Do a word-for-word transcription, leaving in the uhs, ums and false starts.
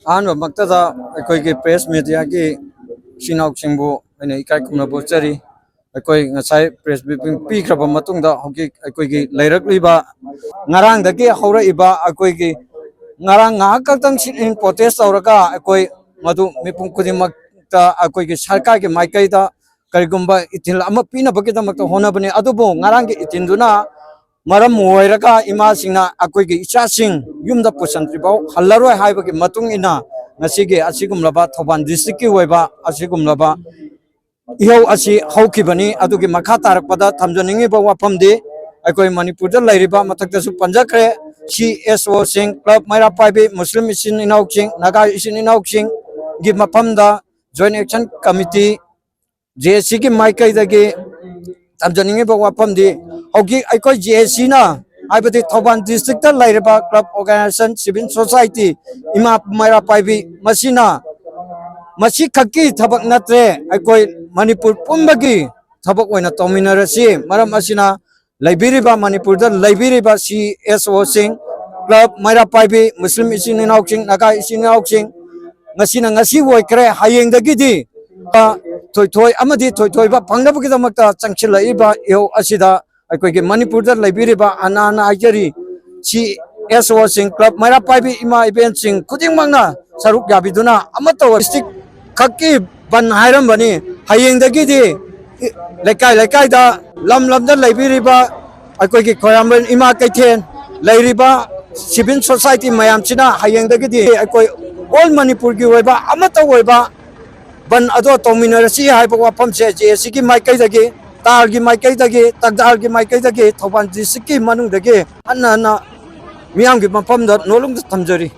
ꯑꯍꯥꯟꯕꯃꯛꯇꯗ ꯑꯩꯈꯣꯏꯒꯤ ꯄ꯭ꯔꯦꯁ ꯃꯦꯗꯤꯌꯥꯒꯤ ꯏꯆꯤꯟ ꯏꯅꯥꯎꯁꯤꯡꯕꯨ ꯑꯩꯅ ꯏꯀꯥꯏ ꯈꯨꯝꯅꯕ ꯎꯠꯆꯔꯤ꯫ ꯑꯩꯈꯣꯏ ꯉꯁꯥꯏ ꯄ꯭ꯔꯦꯁ ꯕ꯭ꯔꯤꯐꯤꯡ ꯄꯤꯈ꯭ꯔꯕ ꯃꯇꯨꯡꯗ ꯍꯧꯖꯤꯛ ꯑꯩꯈꯣꯏꯒꯤ ꯂꯩꯔꯛꯂꯤꯕ, ꯉꯔꯥꯡꯗꯒꯤ ꯍꯧꯔꯛꯏꯕ ꯑꯩꯈꯣꯏꯒꯤ, ꯉꯔꯥꯡ ꯉꯥꯏꯍꯥꯛ ꯈꯛꯇꯪ sit in protest ꯇꯧꯔꯒ ꯑꯩꯈꯣꯏ ꯃꯗꯨ ꯃꯤꯄꯨꯝ ꯈꯨꯗꯤꯡꯃꯛꯇ ꯑꯩꯈꯣꯏꯒꯤ ꯁꯔꯀꯥꯔꯒꯤ ꯃꯥꯏꯀꯩꯗ ꯀꯔꯤꯒꯨꯝꯕ ꯏꯊꯤꯜ ꯑꯃ ꯄꯤꯅꯕꯒꯤꯗꯃꯛꯇ ꯍꯣꯠꯅꯕꯅꯤ꯫ ꯑꯗꯨꯕꯨ ꯉꯔꯥꯡꯒꯤ ꯏꯊꯤꯜꯗꯨꯅ ꯃꯔꯝ ꯑꯣꯏꯔꯒ ꯏꯃꯥꯁꯤꯡꯅ ꯑꯩꯈꯣꯏꯒꯤ ꯏꯆꯥꯁꯤꯡ ꯌꯨꯝꯗ ꯄꯨꯁꯤꯟꯗ꯭ꯔꯤꯐꯥꯎ ꯍꯜꯂꯔꯣꯏ ꯍꯥꯏꯕꯒꯤ ꯃꯇꯨꯡ ꯏꯟꯅ ꯉꯁꯤꯒꯤ ꯑꯁꯤꯒꯨꯝꯂꯕ ꯊꯧꯕꯥꯜ ꯗꯤꯁꯇ꯭ꯔꯤꯛꯀꯤ ꯑꯣꯏꯕ ꯑꯁꯤꯒꯨꯝꯂꯕ ꯏꯍꯧ ꯑꯁꯤ ꯍꯧꯈꯤꯕꯅꯤ꯫ ꯑꯗꯨꯒꯤ ꯃꯈꯥ ꯇꯥꯔꯛꯄꯗ ꯊꯝꯖꯅꯤꯡꯉꯤꯕ ꯋꯥꯐꯝꯗꯤ, ꯑꯩꯈꯣꯏ ꯃꯅꯤꯄꯨꯔꯗ ꯂꯩꯔꯤꯕ, ꯃꯊꯛꯇꯁꯨ ꯄꯟꯖꯈ꯭ꯔꯦ, ꯁꯤ ꯑꯦꯁ ꯑꯣꯁꯤꯡ, ꯀ꯭ꯂꯕ ꯃꯩꯔꯥ ꯄꯥꯏꯕꯤ, ꯃꯨꯁꯂꯤꯝ ꯏꯆꯤꯟ ꯏꯅꯥꯎꯁꯤꯡ, ꯅꯥꯒꯥ ꯏꯆꯤꯟ ꯏꯅꯥꯎꯁꯤꯡꯒꯤ ꯃꯐꯝꯗ ꯖꯣꯏꯟ ꯑꯦꯛꯁꯟ ꯀꯃꯤꯇꯤ, ꯖꯦ ꯑꯦ ꯁꯤꯒꯤ ꯃꯥꯏꯀꯩꯗꯒꯤ ꯊꯝꯖꯅꯤꯡꯉꯤꯕ ꯋꯥꯐꯝꯗꯤ, ꯍꯧꯖꯤꯛ ꯑꯩꯈꯣꯏ ꯖꯦ ꯑꯦ ꯁꯤꯅ, ꯍꯥꯏꯕꯗꯤ ꯊꯧꯕꯥꯜ ꯗꯤꯁꯇ꯭ꯔꯤꯛꯇ ꯂꯩꯔꯤꯕ ꯀ꯭ꯂꯕ, ꯑꯣꯔꯒꯅꯥꯏꯖꯦꯁꯟ, ꯁꯤꯚꯤꯜ ꯁꯣꯁꯥꯏꯇꯤ, ꯏꯃꯥ ꯃꯩꯔꯥ ꯄꯥꯏꯕꯤ, ꯃꯁꯤꯅ, ꯃꯁꯤꯈꯛꯀꯤ ꯊꯕꯛ ꯅꯠꯇ꯭ꯔꯦ, ꯑꯩꯈꯣꯏ ꯃꯅꯤꯄꯨꯔ ꯄꯨꯝꯕꯒꯤ ꯊꯕꯛ ꯑꯣꯏꯅ ꯇꯧꯃꯤꯟꯅꯔꯁꯤ꯫ ꯃꯔꯝ ꯑꯁꯤꯅ, ꯂꯩꯕꯤꯔꯤꯕ, ꯃꯅꯤꯄꯨꯔꯗ ꯂꯩꯕꯤꯔꯤꯕ ꯁꯤ ꯑꯦꯁ ꯑꯣꯁꯤꯡ, ꯀ꯭ꯂꯕ ꯃꯩꯔꯥ ꯄꯥꯏꯕꯤ, ꯃꯨꯁꯂꯤꯝ ꯏꯆꯤꯟ ꯏꯅꯥꯎꯁꯤꯡ, ꯅꯥꯒꯥ ꯏꯆꯤꯟ ꯏꯅꯥꯎꯁꯤꯡ, ꯉꯁꯤꯅ ꯉꯁꯤ ꯑꯣꯏꯈ꯭ꯔꯦ, ꯍꯌꯦꯡꯗꯒꯤꯗꯤ, ꯑ, ꯊꯣꯏꯊꯣꯏ ꯑꯃꯗꯤ ꯊꯣꯏꯊꯣꯏꯕ ꯐꯪꯅꯕꯒꯤꯗꯃꯛꯇ ꯆꯪꯁꯤꯜꯂꯛꯏꯕ ꯏꯍꯧ ꯑꯁꯤꯗ ꯑꯩꯈꯣꯏꯒꯤ ꯃꯅꯤꯄꯨꯔꯗ ꯂꯩꯕꯤꯔꯤꯕ ꯑꯅꯥ ꯑꯅꯥ ꯍꯥꯏꯖꯔꯤ, ꯁꯤ ꯑꯦꯁ ꯑꯣꯁꯤꯡ, ꯀ꯭ꯂꯕ ꯃꯩꯔꯥ ꯄꯥꯏꯕꯤ, ꯏꯃꯥ ꯏꯕꯦꯟꯁꯤꯡ ꯈꯨꯗꯤꯡꯃꯛꯅ ꯁꯔꯨꯛ ꯌꯥꯕꯤꯗꯨꯅ ꯑꯃꯠꯇ ꯑꯣꯏ-, ꯗꯤꯁꯇ꯭ꯔꯤꯛ ꯈꯛꯀꯤ ꯕꯟ ꯍꯥꯏꯔꯝꯕꯅꯤ꯫ ꯍꯌꯦꯡꯗꯒꯤꯗꯤ ꯂꯩꯀꯥꯏ ꯂꯩꯀꯥꯏꯗ, ꯂꯝ ꯂꯝꯗ ꯂꯩꯕꯤꯔꯤꯕ ꯑꯩꯈꯣꯏꯒꯤ ꯈꯣꯏꯔꯥꯝꯕꯦꯟ ꯏꯃꯥ ꯀꯩꯊꯦꯜ ꯂꯩꯔꯤꯕ ꯁꯤꯚꯤꯜ ꯁꯣꯁꯥꯏꯇꯤ ꯃꯌꯥꯝꯁꯤꯅ ꯍꯌꯦꯡꯗꯒꯤꯗꯤ ꯑꯩꯈꯣꯏ ꯑꯣꯜ ꯃꯅꯤꯄꯨꯔꯒꯤ ꯑꯣꯏꯕ ꯑꯃꯠꯇ ꯑꯣꯏꯕ ꯕꯟ ꯑꯗꯣ ꯇꯧꯃꯤꯟꯅꯔꯁꯤ ꯍꯥꯏꯕ ꯋꯥꯐꯝꯁꯦ ꯖꯦ ꯑꯦ ꯁꯤꯒꯤ ꯃꯥꯏꯀꯩꯗꯒꯤ, ꯇꯥꯔꯒꯤ ꯃꯥꯏꯀꯩꯗꯒꯤ, ꯇꯛꯗꯥꯔꯒꯤ ꯃꯥꯏꯀꯩꯗꯒꯤ, ꯊꯧꯕꯥꯜ ꯗꯤꯁꯇ꯭ꯔꯤꯛꯀꯤ ꯃꯅꯨꯡꯗꯒꯤ ꯍꯟꯅ ꯍꯟꯅ ꯃꯤꯌꯥꯝꯒꯤ ꯃꯐꯝꯗ ꯅꯣꯂꯨꯛꯇ ꯊꯝꯖꯔꯤ꯫